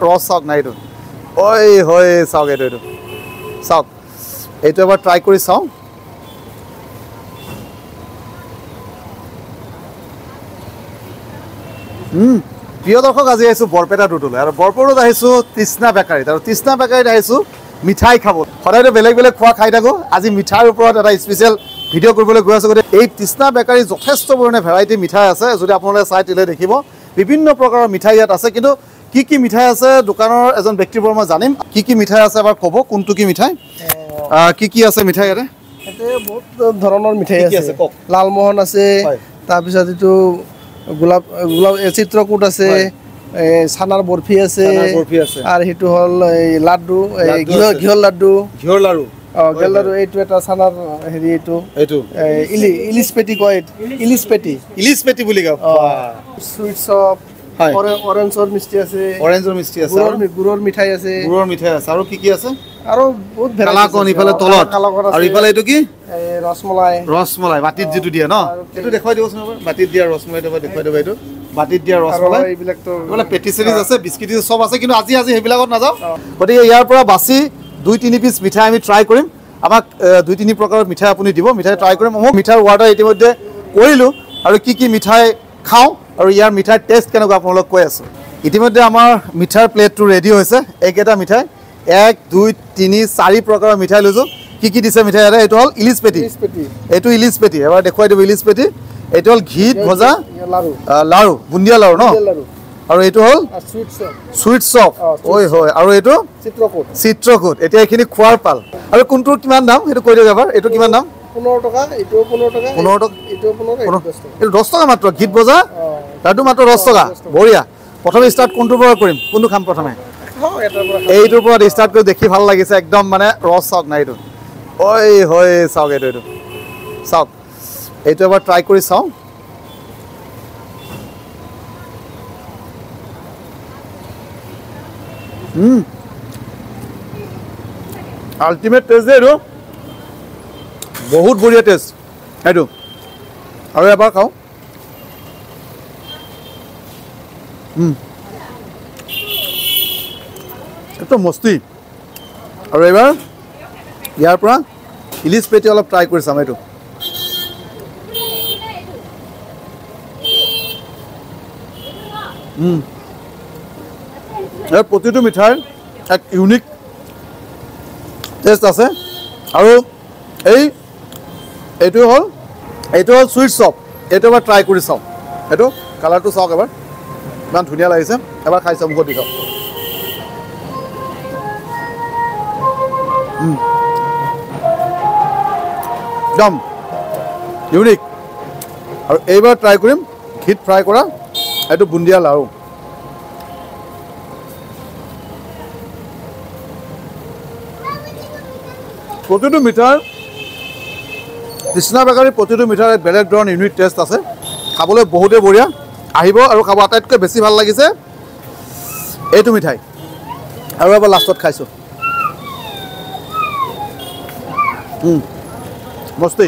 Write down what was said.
ৰস চাওক না এইটো, ঐ হয় চাওক এইটো, এইটো চাওক, এইটো এবাৰ ট্ৰাই কৰি চাওঁ। প্ৰিয় দৰ্শক, আজি আহিছোঁ বৰপেটা ৰোডলৈ আৰু বৰপেটাত আহিছোঁ তৃষ্ণা বেকাৰীত আৰু তৃষ্ণা বেকাৰীত আহিছোঁ মিঠাই খাব। সদায়তো বেলেগ বেলেগ খোৱা খাই থাকোঁ, আজি মিঠাইৰ ওপৰত এটা স্পেচিয়েল ভিডিঅ' কৰিবলৈ গৈ আছোঁ। গতিকে এই তৃষ্ণা বেকাৰী যথেষ্ট পৰিমাণে ভেৰাইটি মিঠাই আছে, যদি আপোনালোকে চাই তেতিয়াহ'লে দেখিব বিভিন্ন প্ৰকাৰৰ মিঠাই ইয়াত আছে। কিন্তু কি কি মিঠাই আছে দোকানৰ এজন ব্যক্তিৰ পৰা মই জানিম। কি কি মিঠাই আছে এবাৰ ক'ব, কোনটো কি মিঠাই, কি কি আছে মিঠাই ইয়াতে? বহুত ধৰণৰ মিঠাই আছে, লালমোহন আছে, তাৰপিছত এইটো গোলাপ গোলাপ চিত্ৰকূট আছে, চানাৰ বৰফি আছে, আৰু সেইটো হ'ল এই লাড্ডু, ঘিউৰ লাড্ডু, ঘিউৰ লাড়ু, ঘিউৰ লাড়ু, এইটো এটা চানাৰ হেৰি, এইটো এইটো ইলিচ পেটি কয়, ইলিচ পেটি, ইলিচ পেটি বুলি কয়। চুইট চপ, অৰেঞ্জৰ মিষ্টি আছে, অৰেঞ্জৰ মিষ্টি আছে, গুৰৰ মিঠাই আছে, গুৰৰ মিঠাই আছে, আৰু কি কি আছে? আৰু বহুত কালাকন ইফালে তলত, আৰু ইফালে এইটো কি? ৰসমলাই, ৰসমলাই বাতিত যিটো দিয়ে ন, এইটো দেখুৱাই দিবচোন এবাৰ। বাতিত দিয়া ৰসমলাইটো এবাৰ দেখুৱাই দিব। এইটো বাতিত দিয়া ৰসমলাই, এইবিলাকতো পেটি চেটিজ আছে, বিস্কিট চব আছে, কিন্তু আজি আজি সেইবিলাকত নাযাওঁ। গতিকে ইয়াৰ পৰা বাছি 2-3 পিচ মিঠাই আমি ট্ৰাই কৰিম। আমাক 2-3 প্ৰকাৰৰ মিঠাই আপুনি দিব, মিঠাই ট্ৰাই কৰিম। মই মিঠাইৰ অৰ্ডাৰ ইতিমধ্যে কৰিলোঁ আৰু কি কি মিঠাই খাওঁ আৰু ইয়াৰ মিঠাইৰ টেষ্ট কেনেকুৱা আপোনালোক কৈ আছোঁ। ইতিমধ্যে আমাৰ মিঠাইৰ প্লেটটো ৰেডি হৈছে। এইকেইটা মিঠাই 1 2 3 4 প্ৰকাৰৰ মিঠাই লৈছোঁ। কি কি দিছে মিঠাই ইয়াতে? এইটো হ'ল ইলিচ পেটি, এইটো ইলিচ পেটি, এবাৰ দেখুৱাই দিব ইলিচ পেটি। এইটো হ'ল ঘিত ভজা লাড়ু, বুন্দিয়া লাড়ু ন, আৰু এইটো হ'ল চুইট চপ, ঐ হয়, আৰু এইটো চিত্ৰকূট। এতিয়া এইখিনি খোৱাৰ পাল। আৰু কোনটোৰ কিমান দাম সেইটো কৈ দিয়ক এবাৰ। এইটো কিমান দাম? 15 টকা, এইটো 15 টকা, 15 টকা, এইটো 15, এইটো 10 টকা মাত্ৰ। ঘিত ভজা লাডু মাত্ৰ 10 টকা। বঢ়িয়া। প্ৰথমে ষ্টাৰ্ট কোনটোৰ পৰা কৰিম, কোনটো খাম প্ৰথমে? এইটোৰ পৰা ষ্টাৰ্ট কৰি দেখি ভাল লাগিছে একদম, মানে ৰস চাওক না এইটো, ঐ হয় চাওক এইটো, এইটো চাওক, এইটো এবাৰ ট্ৰাই কৰি চাওঁ। আল্টিমেট টেষ্ট দেই এইটো, বহুত বঢ়িয়া টেষ্ট এইটো। আৰু এবাৰ খাওঁ। একদম মস্তি। আৰু এইবাৰ ইয়াৰ পৰা ইলিচ পেটি অলপ ট্ৰাই কৰি চাম। এইটো ইয়াৰ প্ৰতিটো মিঠাইৰ এক ইউনিক টেষ্ট আছে। আৰু এইটো হ'ল, এইটো হ'ল চুইট চপ, এইটো এবাৰ ট্ৰাই কৰি চাওঁ। এইটো কালাৰটো চাওক এবাৰ, ইমান ধুনীয়া লাগিছে। এবাৰ খাই চাওঁ, মুখত দি চাওঁ। একদম ইউনিক। আৰু এইবাৰ ট্ৰাই কৰিম ঘিত ফ্ৰাই কৰা এইটো বুন্দিয়া লাড়ু। প্ৰতিটো মিঠাইৰ তৃষ্ণা বেকাৰীৰ প্ৰতিটো মিঠাইৰ এক বেলেগ ধৰণৰ ইউনিক টেষ্ট আছে। খাবলৈ বহুতেই বঢ়িয়া, আহিব আৰু খাব। আটাইতকৈ বেছি ভাল লাগিছে এইটো মিঠাই। আৰু এবাৰ লাষ্টত খাইছোঁ। মস্তি।